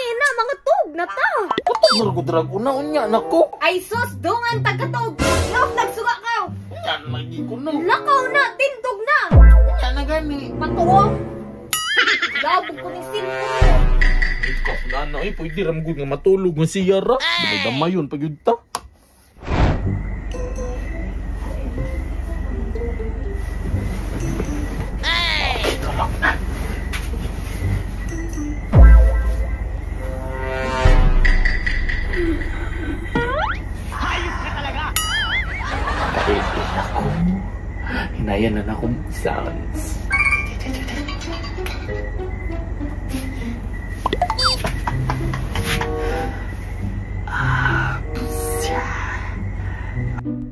Gabi na, mga tug na ta. Katog na drag una unya nako. Ay sus, dungan tagatog. Ngaf nagsuga ka. Unya lagi ko no. Lakaw na, tindog na. Unya na gani. Patuo. Labog ko ning cellphone. Ikaw na na ay pwede ra magud nga matulog nga siya ra. Damay-damayon pa gyud ta. Hinayan na akong sounds.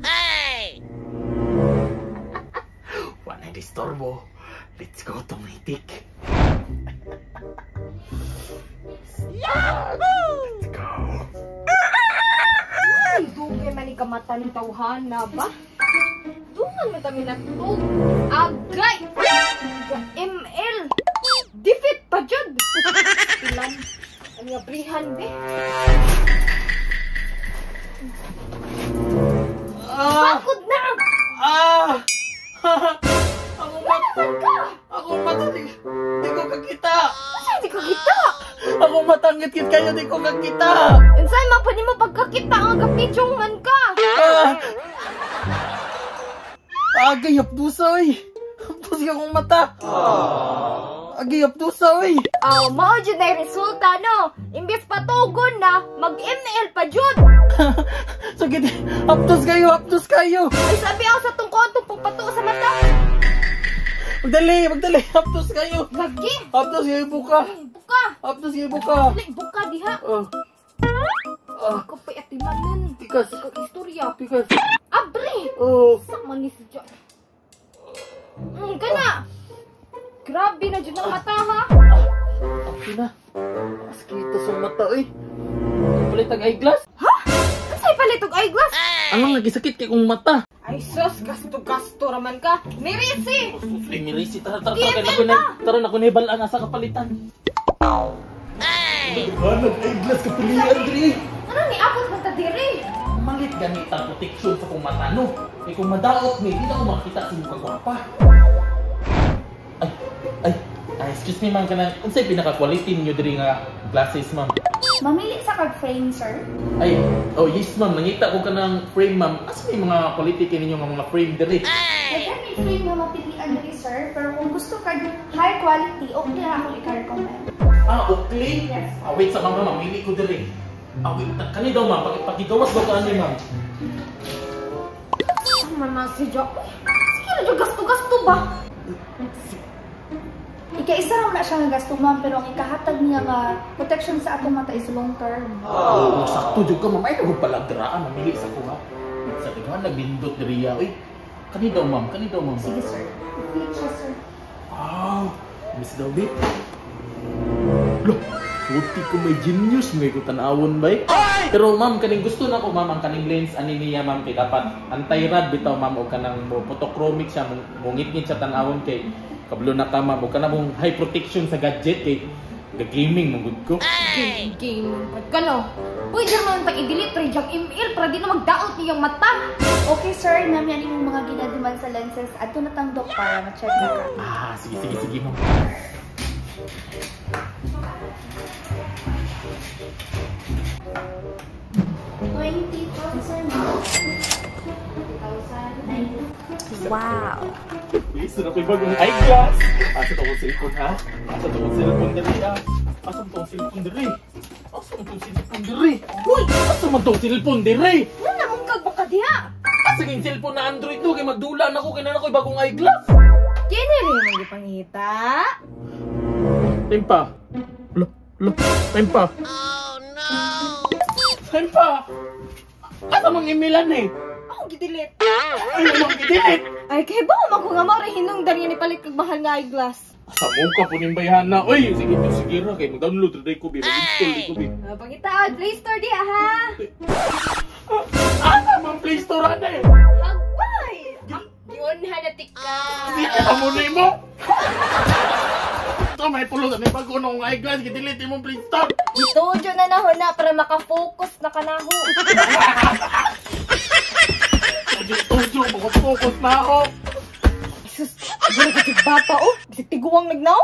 Hey! Wala disturbo. Let's go to my dick. Yahoo! Let's go. Ay, dugay man ni kamata ni tawhana ba? Dungan man kami natug. Agay! ML! Defeat pa jud! Ilan? Ang abrihan be? Bakod na! Ah! Ako mata! Ako mata! Di ko kakita! Asa di ko kita? Ako matangit-kit kayo, di ko kakita! Unsay man pa nimo pagkakita ang kapichong man ka? Agay, hapdusa, oy! Hapdos akong mata! Agay, hapdusa, oy! Aw, mao jud na resulta, no? Imbes patugon na, mag-ML pa jud! Sakit! Hapdos kayo! Hapdos kayo! Ay, sabi ako sa tungkod, itong pagpatuo sa mata! Magdali! Magdali! Hapdos kayo! Lagi! Hapdos kayo, buka! Buka! Hapdos kayo, buka! Dali, buka diha! Ako pa'y atimanan! Pikas! Ikaw istorya! Pikas! Abre! Oh! Sama ni si Jack! Kana! Grabe na dyan ang mata, ha? Okay na. Mas kita sa mata, eh. Palit ang eyeglass? Ha? Sa'y palit ang eyeglass? Anong nagisakit kay kong mata? Ay sus, gasto-gasto raman ka. Mirisi! Ay, mirisi. Tara, tara, tara. Tara na, kung nahibalaan nasa kapalitan. Ay! Nag-eyeglass ka pilihan, diri. Ano ni abot man ta diri? Malit ganit ang protection sa kong mata, no? Eh kung madaot ni, hindi na ako makita sa mukha gwapa. Ay, ay, ay, excuse me ma'am, kanang unsay pinaka-quality ninyo diri nga glasses, ma'am? Mamili sa kag frame, sir? Ay, oh yes ma'am, nangita ko kanang frame, ma'am. Asa may mga quality kay ninyo nga mga frame diri? Daghan may frame nga mapilian diri, sir, pero kung gusto kag high quality, okay na akong i-recommend. Ah, okay? Yes. Ah, wait sa ma'am, mamili ko diri. Ah, wait, kani daw ma'am, pakigawas daw ka ani ma'am. Sama si Jack. Sige na, gasto-gasto ba? Ika-isa raw na siya nga gasto, ma'am, pero ang ikahatag niya nga protection sa atong mata is long term. Oo, sakto jud ka, ma'am. Ay, nagpalagraan, mamili sa kuha. Sa tighan, nagbindot diriya. Uy, kani daw, ma'am. Kani daw, ma'am. Sige, sir. Fit siya, sir. Wow, Miss David. Look, puti ko may genius ngay ko tanawon bay. Pero ma'am, kaning gusto na ko ma'am ang kaning lens ani niya ma'am kay dapat anti-rad bitaw ma'am o kanang mo photochromic siya mongit-ngit sa tanawon kay kablo na ka ma'am o kanang mong high protection sa gadget kay ga-gaming mong gud ko. Gaming pad ka no. Pwede man tag i-delete rin diyang email para di na magdaot niyang mata. Okay sir, nami ani mong mga ginadiman sa lenses adto na tang dok para ma-check na ka. Ah, sige sige sige ma'am. Wow! Gusto na ko'y bagong eyeglass! Asa to akong cellphone ha? Asa to akong cellphone dali ha? Asa to akong cellphone dali? Asa to akong cellphone dali? Uy! Asa man to cellphone dali? Ano na mong kagbaka diha? Asa kayong cellphone na Android no? Kay magdula na ko kay na ako'y bagong eyeglass! Kini rin mong gipangita? Time pa! Lo! Lo! Time pa! Oh no! Time pa! Asa mang emailan eh? Ako gidelete. Ay, among gidelete! Ay, kay ba man ko nga mao hinungdan nga nipalit kag mahal nga eyeglass. Sa muka po ning bayhana. Oy, sige sige ra kay mag-download ra day ko bi, mag-install day ko bi. Pangita Play Store di ha. Asa man Play Store ana eh? Agbay. Giunhan na tika. Di ka mo nimo. Ito may pulot ani bago nung eyeglass gidelete imong Play Store. Gitudyo na naho na para maka-focus na kanaho. Tujo, maka-focus na ako. Jesus, gura ka bata oh. Bisag tiguang nagnaw.